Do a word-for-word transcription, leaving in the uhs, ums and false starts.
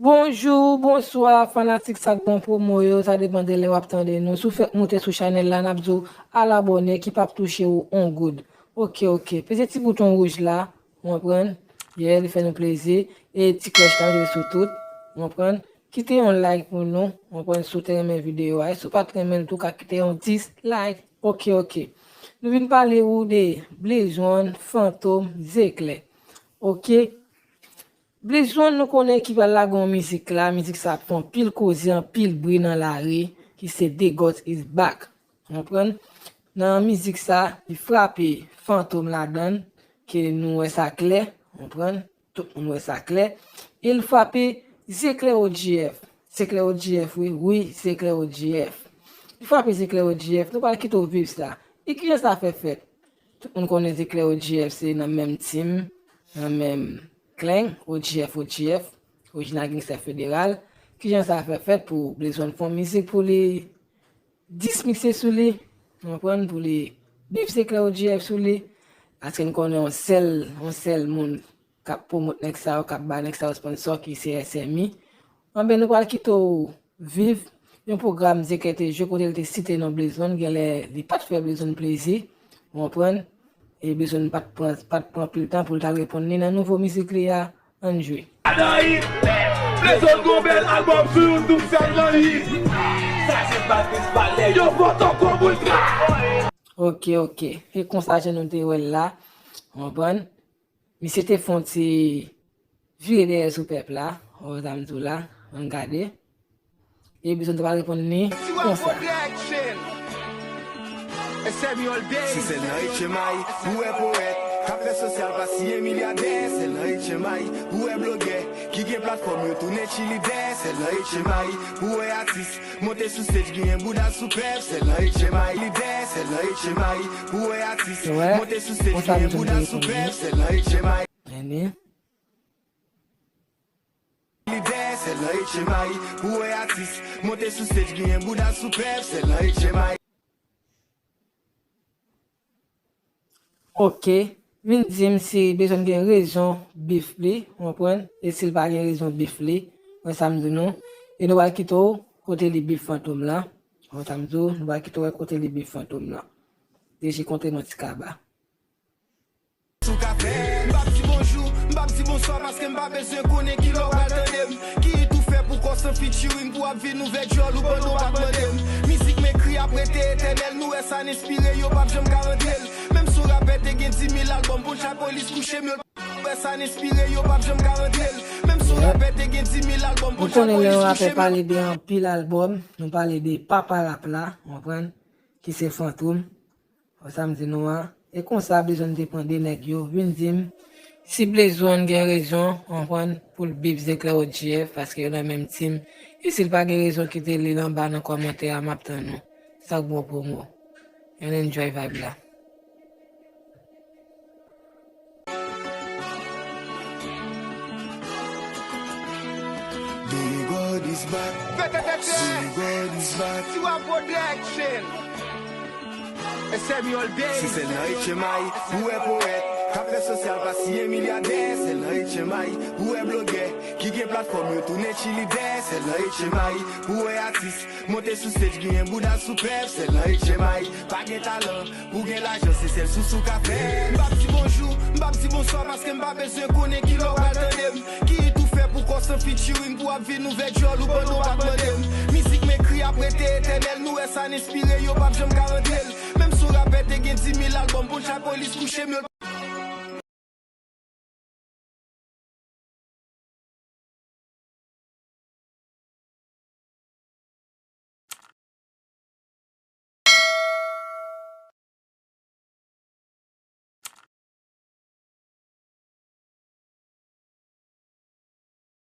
Bonjou, bonswa, fanatik Sak Bon Promo yo, sa depann de lè w ap tande nou. Si w fèk moute sou chanèl la, n ap di w al abòne ki p ap touche w on goud. Oke, oke. Peze ti bouton wouj la, w konprann? Yeah, li fè nou plezi. E ti klòch la, jwe sou tout, w konprann? Kite yon like pou nou, w konprann, si w te renmen videyo a. E si w pa t renmen l tou, w ka kite yon dislike. Oke, oke. Nou vin pale ou de Blaze One, Fantom, Zeklè. Oke? Blaze One, nou konnen ki pral lage yon mizik la. Mizik sa ap fè anpil koze, anpil bri nan lari, ki se The Goat is Back. Konprann? Nan mizik sa, li frape Fantom ladan l, ke nou wè sa klè, konprann? Tout moun wè sa klè. E l frape Zeklè O G F. Zeklè O G F, wi, wi, Zeklè O G F. Li frape Zeklè O G F, nou pral kite w viv sa. E kijan sa fè fèt? Tout moun konnen Zeklè O G F se nan menm team, nan menm clan, O G F, O G F, Original Gangster Federal. Kijan sa fè fèt pou Blaze One fè yon mizik pou li dismikse sou li, w konprann, pou li bif Zeklè O G F sou li, paske n konnen yon sèl, yon sèl moun k ap pwomot nèg sa yo, k ap ba nèg sa yo sponsò, ki se S M I. Anben, nou pral kite w viv yon pwogram Zeklè te jwe kote l te site non Blaze One, genlè li pa t fè Blaze One plezi, w konprann? E Blaze One pa t pran, pa t pran anpil tan pou l ta reponn li nan nouvo mizik li a. Ann jwe. Anayi, Blaze One gon bèl albòm sou YouTube, sèl nan li. Sa se Patrice Palais, yo fò tankou boul tra. Oke, oke. E konsa jan nou te wè l la, w konprann? Misye te fè yon ti vire dèyè sou pèp la, w konprann sa m di w la, ann gade. E Blaze One te pral reponn li konsa. Se sèl nan H M I ou wè powèt k ap fè sosyal pa siyen milyadè. Sèl nan H M I ou wè blogè ki gen platfòm yo tounen chilidè. Sèl nan H M I ou wè atis monte sou stage genyen bouda sou pèp. Sèl nan H M I lidè. Sèl nan H M I ou wè atis monte sou stage genyen bouda sou pèp. Sèl nan H M I lidè, sèl nan H M I pou wè atis monte sou stage genyen bouda sou pèp, sèl nan H M I. Oke, vin di m si Blaze One gen rezon bif li, w konprann? E si l pa gen rezon bif li, wè sa m di nou. E nou pral kite w kote li bif Fantom lan. Wè sa m di w, nou pral kite w wè kote li bif Fantom lan. D J konte nou ti kaba. Sou kafe. M p ap di bonjou, m p ap di bonswa, paske m pa bezwen konnen kilè w pral tande m. Ki it ou fè pou kò san featuring pou w ap vin ouvè djòl ou pandan w pa t mande m. Mizik m ekri ap rete etènèl, nou wè sa n enspire, yo p ap janm ka rantre l. Menm si yon rapè te gen dis mil albòm, Punchline Police kouche m, yo wè sa n enspire, yo p ap janm ka rantre l. Menm si yon rapè te gen dis mil albòm, Punchline Police kouche m, yo pale de anpil albòm, nou pale de papa rap la, w konprann, ki se Fantom. Wè sa m di nou an. E konsa Blaze One te pran de nèg yo, vin di m si Blaze One gen rezon, w konprann, pou l bif Zeklè O G F, paske yo nan menm team. E si l pa gen rezon, kite li anba nan kòmantè a, m ap tann nou. Sak Bon Promo. Ann enjoy vibe la. The God is back. The God is back. Tiwa Production. Se sèl nan H M I ou wè powèt k ap fè sosyal pa siyen milyadè. Sèl nan H M I ou wè blogè ki gen platfòm yo tounen chilidè. Sèl nan H M I ou wè atis monte sou stage genyen bouda sou pèp. Sèl nan H M I pa gen talan pou gen lajan, se sèl sousou ka fè. M p ap di bonjou, m p ap di bonswa, paske m pa bezwen konnen kilè w pral tande m. Ki it ou fè pou kò san featuring pou w ap vin ouvè djòl ou pandan w pa t mande m. Mizik m ekri ap rete etènèl, nou wè sa n enspire, yo p ap janm ka rantre l. Menm si yon rapè te gen dis mil albòm, Punchline Police kouche m, yo